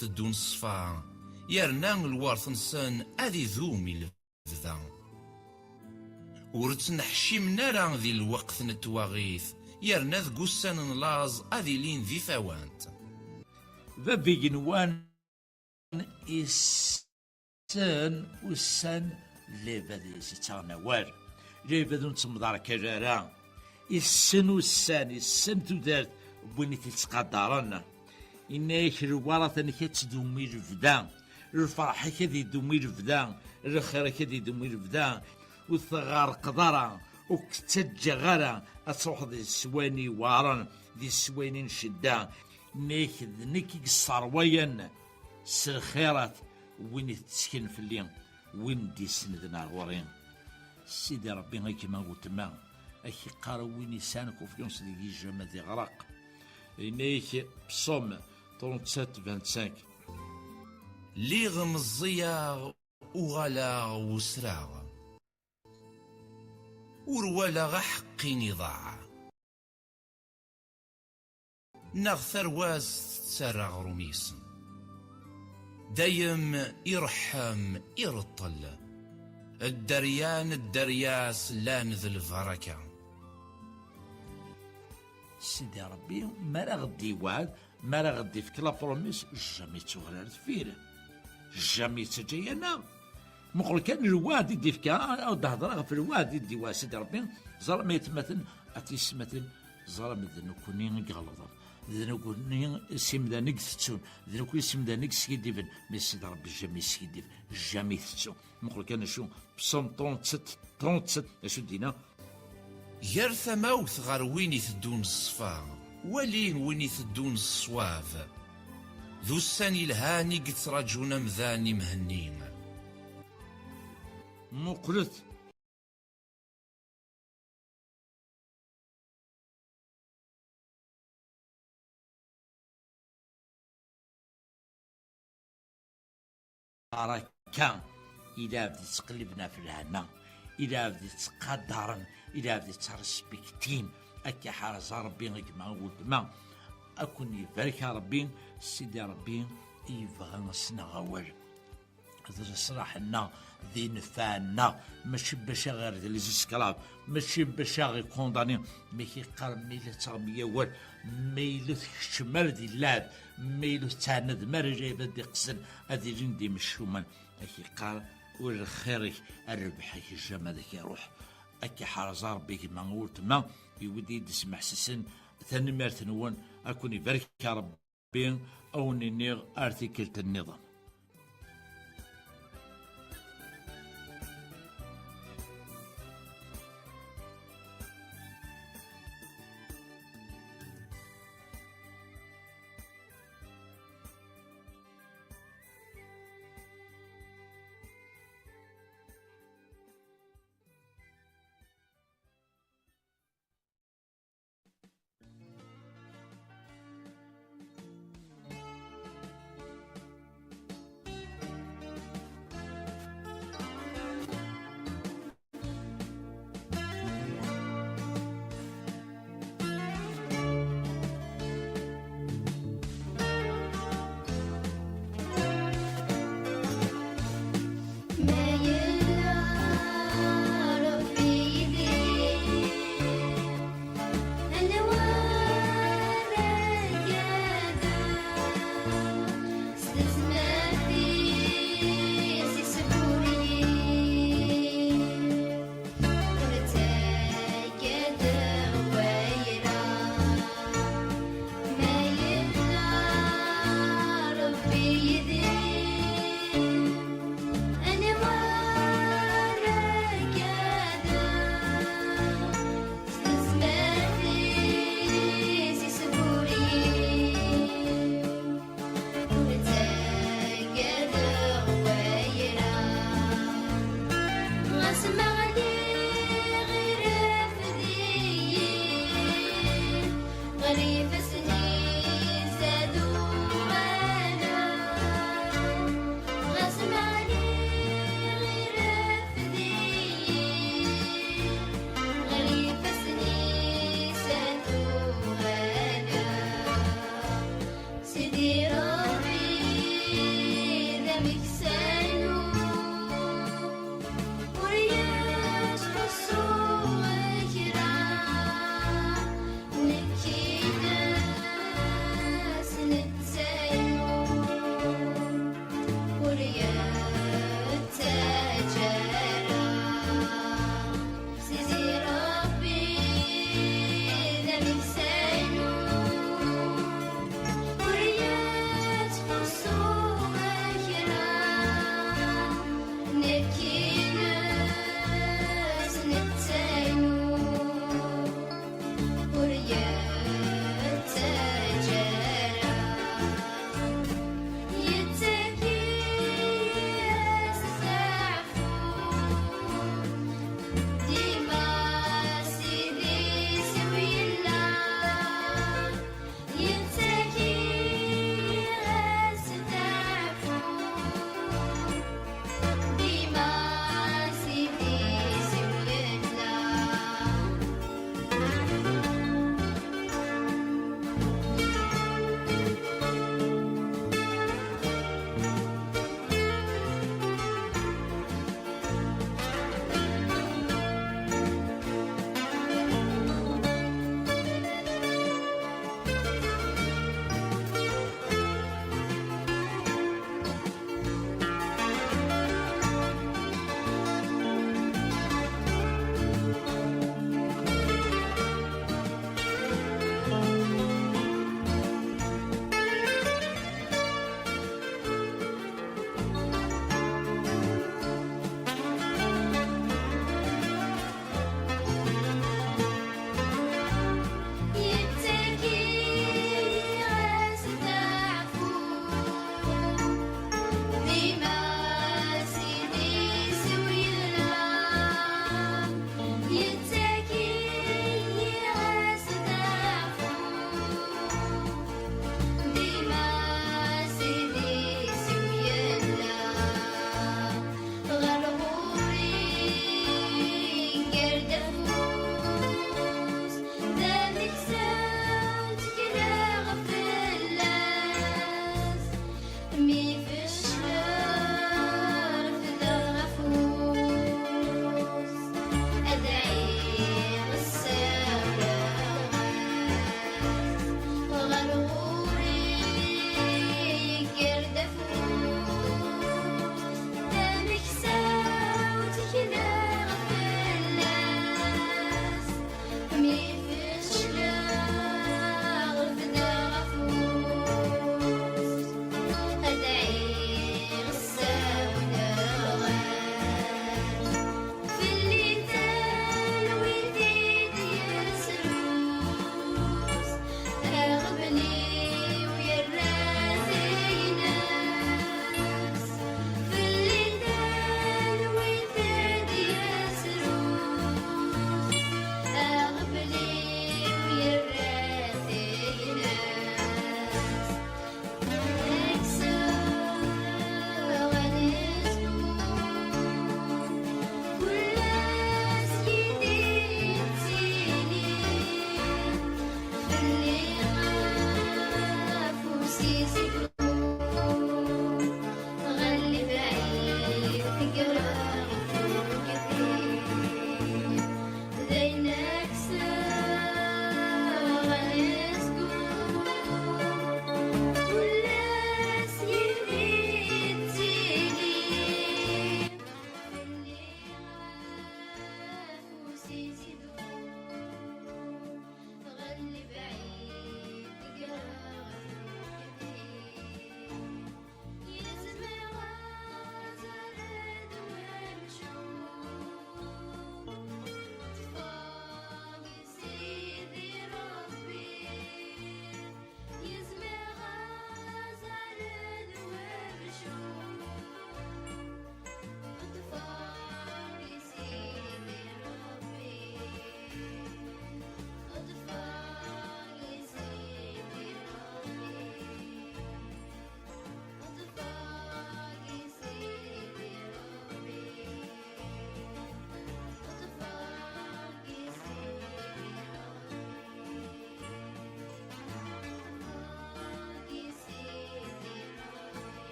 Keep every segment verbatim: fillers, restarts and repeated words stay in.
teddun ṣṣfa, yerna lweṛt-nsen ad idum i lebda. Ur ttneḥcimen ara di lweqt n twaɣit, yerna deg ussan n laẓ ad ilin di tawant. Bab igenwan issen ussan, lɛibad-is ittaɣen awal, lɛibad ur nettemḍarkal ara. Issen ussan, issen tudert n win i t-ittqadaren. Inna-yak lwaṛat-nnek ad tdum i lebda, lferḥ-ik ad idum i lebda, lxir-ik ad idum i lebda, ur teɣɣarqeḍ ara, ur k-ttaǧǧaɣ ara ad truḥeḍ di teswayin iweɛṛen, di teswayin n ccedda. Inna-yak d nekk i yesserwayen s lxirat win itetteklen fell-i, win d-isenneden ar ɣur-i. Sidi Ṛebbi a gma weltma, ak-iqqar win yesɛan confiance deg-i jamais ad iɣreq. Yenna-yak Psaume trente-sept vingt-cinq. Lliɣ meẓẓiyeɣ, uɣaleɣ wesreɣ. Ur walaɣ aḥeqqi iḍaɛ, neɣ tarwa-s tettarra aɣrum-is. Dayem iṛeḥḥem, ireṭṭel. Dderya n dderya-s llan d lbaraka. Sidi Ṛebbi, mi ara ɣ-d-iwɛed, mi ara ɣ-d-ifk la promesse, jamais yettuɣal ar deffir. Jamais yettaǧǧa-yaneɣ. Muqel kan lweɛd i d-ifka, ad d-hedreɣ ɣef lweɛd i d-iwɛed Sidi Ṛebbi, ẓer ma yetmaten, a tiyessetmatin, ẓer ma d nekkni i iɣelḍen, d nekkni s imdanen i itettun, d nekkni s imdanen i yeskiddiben, mais Sidi Ṛebbi jamais yeskiddib, jamais itettu. Muqel kan acu, Psaume trente-sept, trente-sept, acu d-yenna? Ger tamawt ɣer win iteddun ṣṣfa, wali win iteddun ṣṣwab. D ussan ilhan i yettraǧun amdan i Mhenni. Muqlet. Baraka, ilɛebd yettqelliben ɣef lehna, ilɛebd yettqadaren, ilɛebd yettrespektin. Akka ḥerz a Ṛebbi a gma a weltma. Ad ken-ibarek a Ṛebbi, Sidi Ṛebbi i yebɣa ad s-naɣ awal. D leṣlaḥ-nneɣ, d inefɛen-nneɣ, mačči bac aɣ-irr d les esclaves, mačči bac aɣ-ikundani, mais yeqqar ma yella tettaɣem awal, ma yella ur tkeččem ara di lɛeb, ma yella ur tettɛanadem ara lɛibad iqzen, ad ilin d imcumen. Ak-iqqar ur lxir-ik, rrbeḥ-ik jamais ad ak-iruḥ. Ad k-iḥrez a Ṛebbi gma a weltma, i wid i yi-d-ismeḥsisen, tanemmirt-nwen, ad ken-ibarek a Ṛebbi. Ṛebbi, a wen-iniɣ ar tikkelt nniḍen.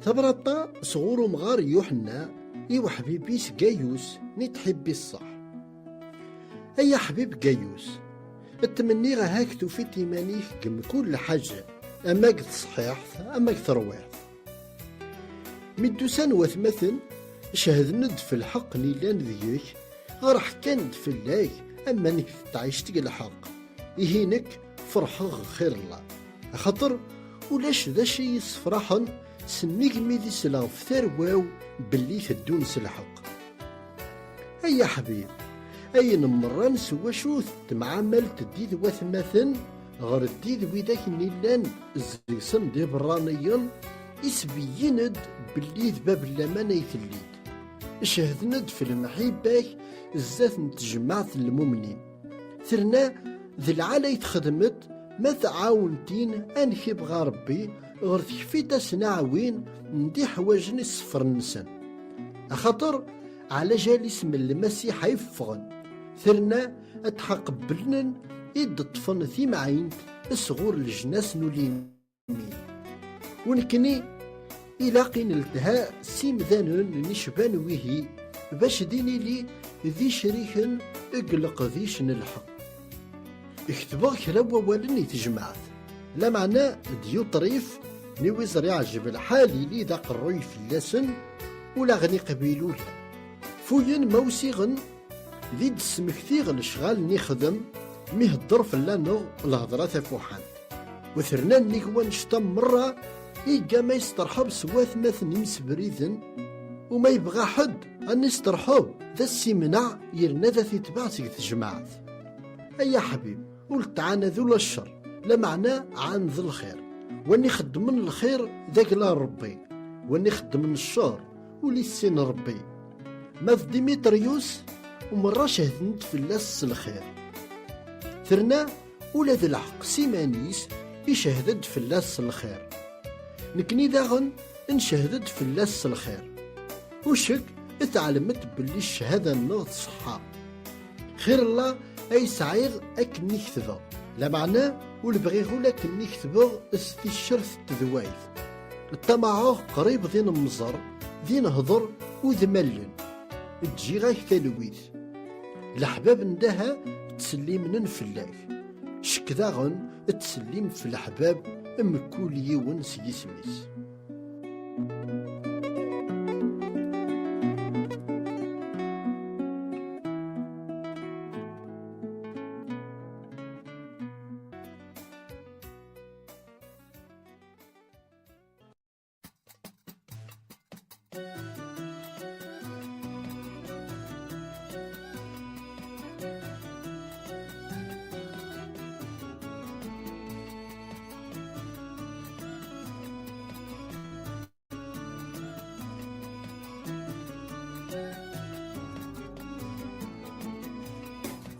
Tabrat-a sɣur umɣar Yuḥenna i uḥbib-is Gayus, n ittḥibbi ṣṣeḥ. Ay aḥbib Gayus, ttmenniɣ ahak tufiḍ iman-ik deg mkul lḥaǧa, ama deg tṣeḥḥiḥt, ama deg terwiḥt. Mi d-usan watmaten, cehden-d f lḥeqq n illan deg-k, ɣer ḥkan-d fell-ak aman-ik tettɛic deg lḥeqq. Ihi nekk ferḥeɣ xir Allah, axaṭer ulac d acu i yi-ssefraḥen sennig mi d-isleɣ f tarwa-w belli teddun s lḥeqq. Ay aḥbib, ayen merran s wacu tettemɛamalt d-id watmaten ɣer d-id widak n illan zeg-sen d iberraniyen, isbeyyin-d belli d bab n laman ay telliḍ. Cehden-d f lemḥibba-k zdat n tejmaɛt n lmumnin. Terna d lɛala i txedmet ma tɛawen-tin amek ibɣa Rebbi ɣer tekfit-as n aɛwin n d-iḥwajen i ṣṣefr-nsen. Axaṭer ɛla jal isem n Lmasiḥ ay ffɣen, terna ad tḥaqebblen i d-ṭṭfen timɛint sɣur leǧnas n ulimin. U nekkni ilaq i neltha s imdanen n icban wihi, bac d inili d icriken deg leqdic n lḥeqq. Ketbeɣ kra n wawalen i tejmaɛt, lameɛna Dyuṭrif, n iwiẓer iɛjeb lḥal ili d aqerruy fell-asen, ulaɣen iqbilulen. Fuyen ma usiɣen, di d-smektiɣ lecɣal n ixdem, mi hedder fell-aneɣ lhedra tafuḥant. U terna nnig wannect-a merra, igga ma yesterḥeb s watmaten imsebriden, u ma yebɣa ḥedd ad n-isterḥeb, d as-imneɛ yerna d at-itbeɛ seg tejmaɛt. Ay aḥbib, ur ttɛanad ula ccer, lameɛna ɛaned lxir. Win ixeddmen lxir d agla n Rebbi, win ixeddmen ccer ur issin Rebbi. Ma d Dimitriyus, merra cehden-d fell-as s lxir. Terna ula d lḥeqq s iman-is icehhed-d fell-as s lxir. Nekni daɣen ncehhed-d fell-as s lxir. Ucek, tɛelmet belli ccahada-nneɣ tṣeḥḥa. Xir Allah ay sɛiɣ akken i ketbeɣ, lameɛna ur bɣiɣ ula akken i ketbeɣ s ticcert n tedwayt. Ṭṭamaɛeɣ qrib d inemẓer, d inehder u d mallen. Ǧǧiɣ-ak talwit. Leḥbab n daha ttsellimen fell-ak. Cekk daɣen ttsellim f leḥbab mkul yiwen s yisem-is.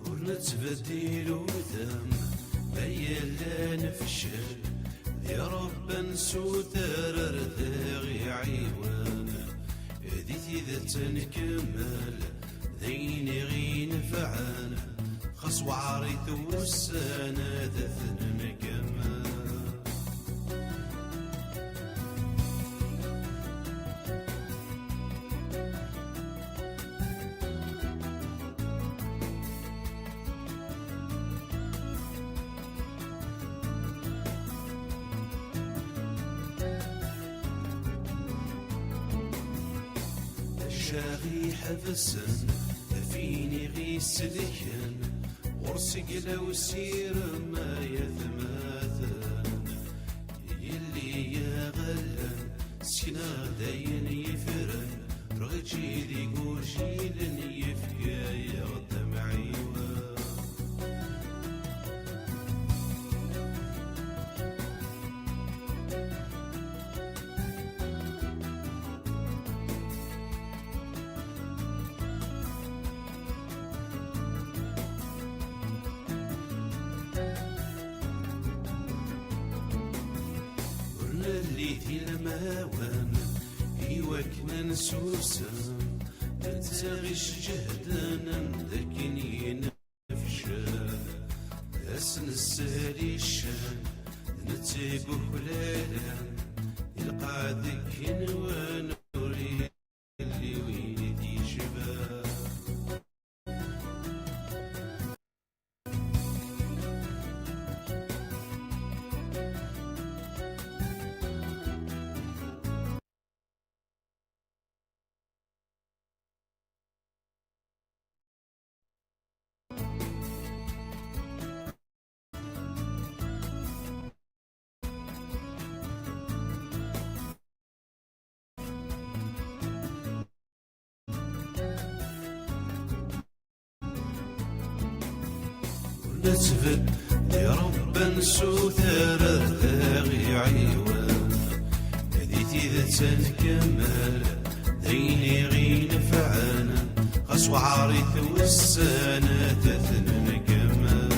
Ur nettbeddil udem, ma yella nefcel, di Ṛebbi nsuter ar d-iɣ-iɛiwen. Di tidet nkemmel, d ayen i ɣ-inefɛen, xas weɛrit wussan ad ten-nkemmel. Acaɣ iḥebsen, afin i ɣ-isellken, ɣur-s igla usirem ay atmaten. Yelli aɣallen, ssekneɣ-d ayen yefren, rɣiǧ i d igujilen, yefka-yaɣ-d amɛiwen. Ur nelli d ilmawen i wakken ad nsusem, netta ɣ-isǧehden anda akken yennefcel. Ad s-nessali ccan, d netta i yuklalen, ilqaɛ deg yigenwan ur yelli win i d-yecban. Ur nettbed di Ṛebbi nessuter ad aɣ-iɛiwen. Di tidet ad nkemmel d ayen i ɣ-inefɛen, ɣas weɛrit wussan ad t-nkemmel.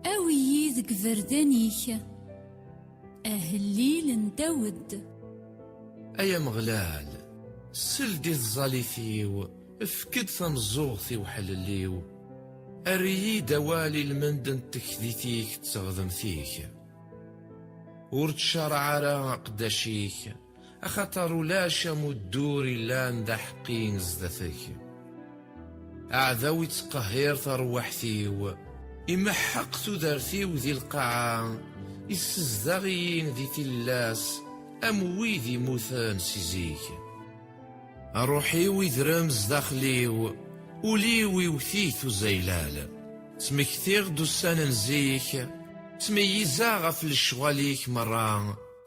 Awi-yi deg iberdan-ik, ahellil n Dawed. Ay Ameɣlal, sel-d i tẓallit-iw, efk-d tameẓẓuɣt i uḥellel-iw. Err-iyi-d awal ilmend n tekdit-ik d teɣdemt-ik. Ur ttcaraɛ ara aqeddac-ik, axaṭer ulac amuddur illan d aḥeqqi zdat-k. Aɛdaw ittqehhir tarwiḥt-iw, imeḥḥeq tudert-iw di lqaɛa, issezdaɣ-iyi di tillas am wid immuten si zik. Ṛṛuḥ-iw idrem zdaxel-iw, ul-iw iwet-it uzaylal. Ttmektiɣ-d ussan n zik, ttmeyyizeɣ ɣef lecɣal-ik merra,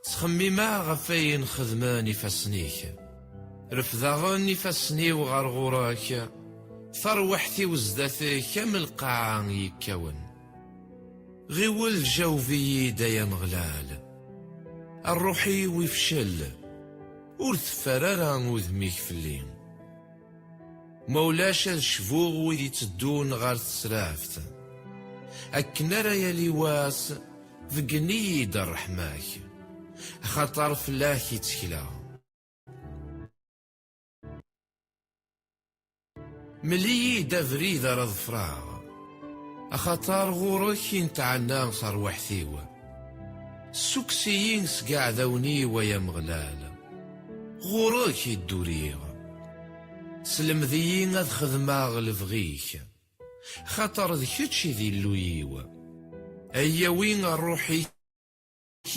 ttxemmimeɣ ɣef wayen xedmen ifassen-ik. Refdeɣ-n ifassen-iw ɣer ɣur-k, tarwiḥt-iw zdat-k am lqaɛa yekkawen. Ɣiwel jaweb-iyi-d, ay Ameɣlal. Ṛṛuḥ-iw ifcel, ur teffer ara udem-ik fell-i. Ma ulac ad cbuɣ wid itteddun ɣer tesraft, akken ara yali wass beggen-iyi-d ṛṛeḥma-k, axaṭer fell-ak i ttekleɣ. Mel-iyi-d abrid ara ḍefreɣ, axaṭer ɣur-k i netɛenna terwiḥt-iw. Ssukkes-iyi seg iɛdawen-iw, ay Ameɣlal, ɣur-k i dduriɣ. Slemd-iyi ad xedmeɣ lebɣi-k, xaṭer d kečč i d Illu-iw. Ay yawi ṛṛuḥ-ik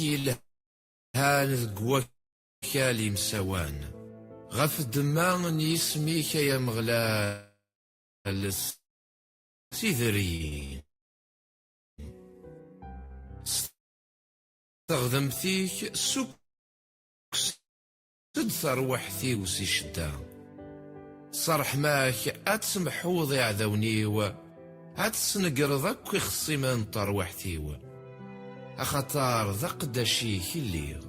yelhan deg wakal imsawan, ɣef ddemma n yisem-ik, ay Ameɣlal, s idriyen. S teɣdemt-ik, ssukkes-d tarwiḥt-iw si ccedda. S ṛṛeḥma-k ad temḥuḍ iɛdawen-iw, ad tesnegreḍ akk ixṣimen n terwiḥt-iw, axaṭer d aqeddac-ik i lliɣ.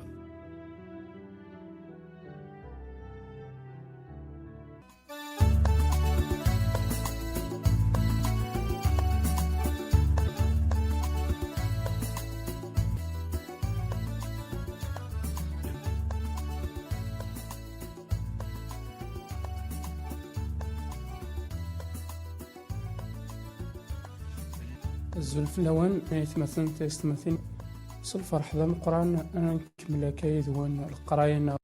Azul fell-awen, ay atmaten, tiyessetmatin. S lferḥ d ameqqran ara nkemmel akka yid-wen leqraya-nneɣ.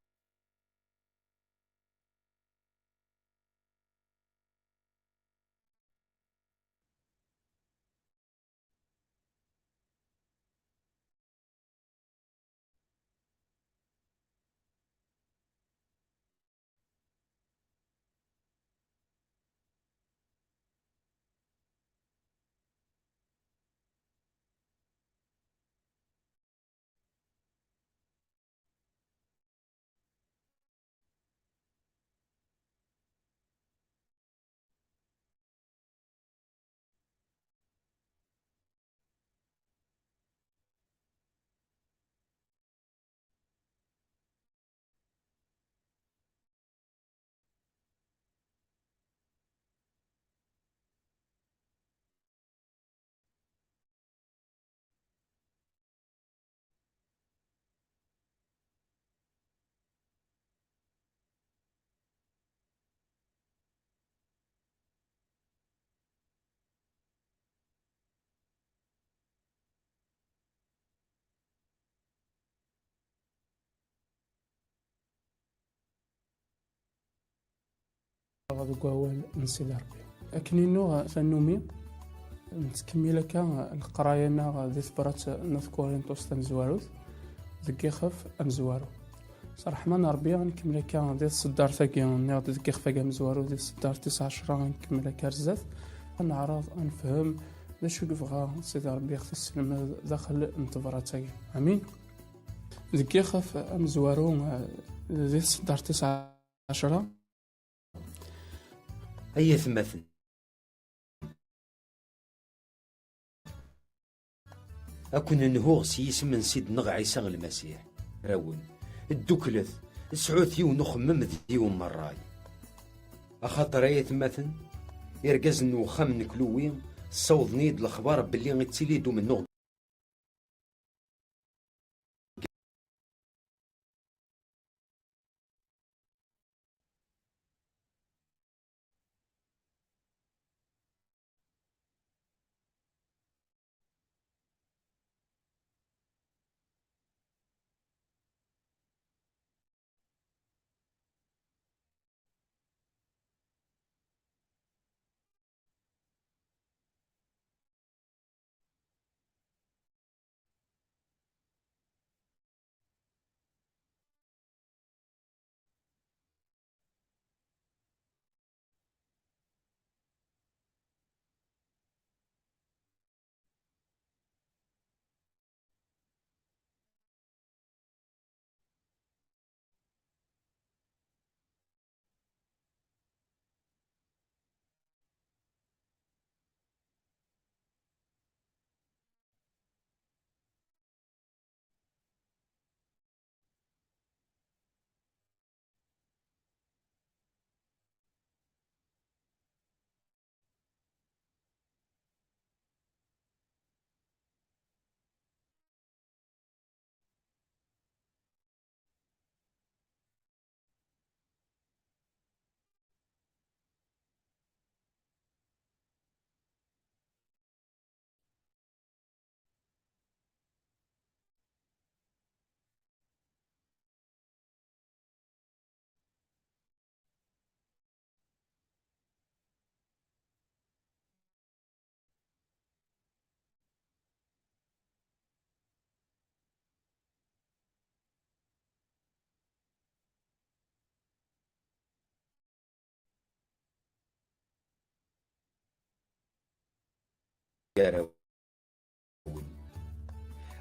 Deg wawal n Sidi Ṛebbi. Akken i nuɣ tannumi, nettkemmil akka leqraya-nneɣ di tebrat n At Kurintus tamezwarut, deg ixef amezwaru. S ṛṛeḥma n Ṛebbi, ad nkemmel akka di tseddart-agi, nniɣ-d deg ixef-agi amezwaru, di tseddart tis ɛecra, ad nkemmel akka ar zdat, ad neɛreḍ ad nefhem d acu i yebɣa Sidi Ṛebbi ad ɣ-t-isselmed daxel n tebrat-agi. Amin. Deg ixef amezwaru, eh, di tseddart tis ɛecra. Ay atmaten, ad ken-nhuɣ s yisem n Ssid-nneɣ Ɛisa Lmasiḥ. Rawen, dduklet, sɛut yiwen uxemmem d yiwen n ṛṛay. Axaṭer ay atmaten, irgazen n uxxam n Kluwi ssawḍen-iyi-d lexbar belli ittili-d umennuɣ. Gar-awen.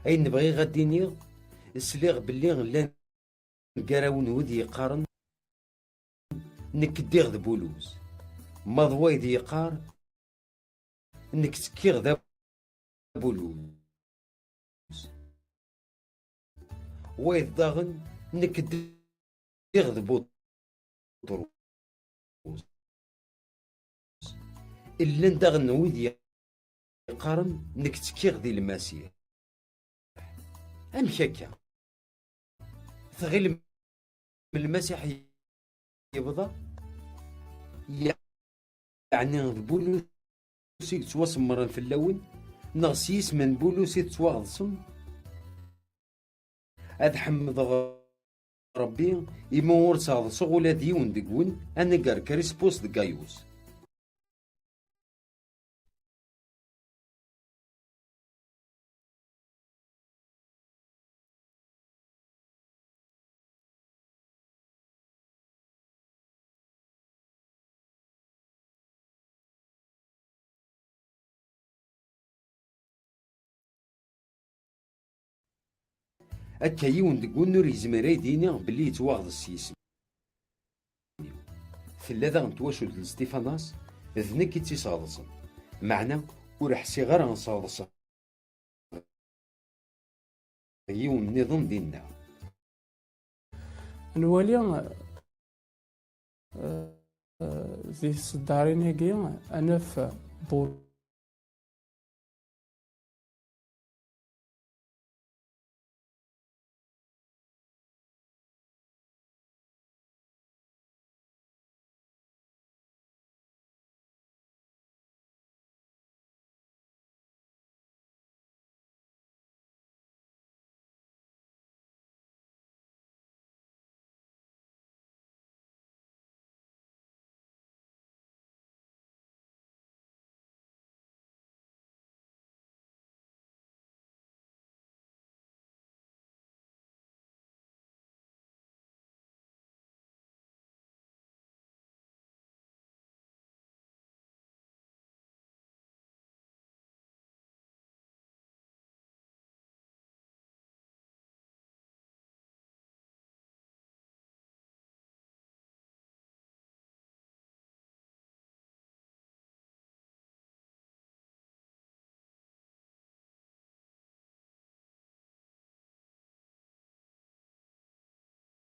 Ayen bɣiɣ ad d-iniɣ, sliɣ belli llan gar-awen wid yeqqaren, "Nekk ddiɣ d Bulus." Ma d wayeḍ yeqqar, "Nekk ttekkiɣ d Bulus." Wayeḍ daɣen, "Nekk ddiɣ d Buṭrus." Llan daɣen wid yeqqaren, "Nekk ttekkiɣ di Lmasiḥ." Amek akka? Tɣilem Lmasiḥ yebḍa? Yeɛni d Bulus i yettwasemmren fell-awen? Neɣ s yisem n Bulus i tettwaɣeḍsem? Ad ḥemdeɣ Ṛebbi imi ur sseɣḍseɣ ula d yiwen deg-wen, anagar Krispus d Gayus. Akka yiwen deg-wen ur yezmir ad d-yini belli yettwaɣḍes s yisem. Tella daɣen twacult n Stifanas, d nekk i tt-iseɣḍsen. Meɛna ur ḥsiɣ ara sseɣḍseɣ yiwen nniḍen dinna. Nwali, eh, eh, di tseddarin-agi, ad naf Bul-,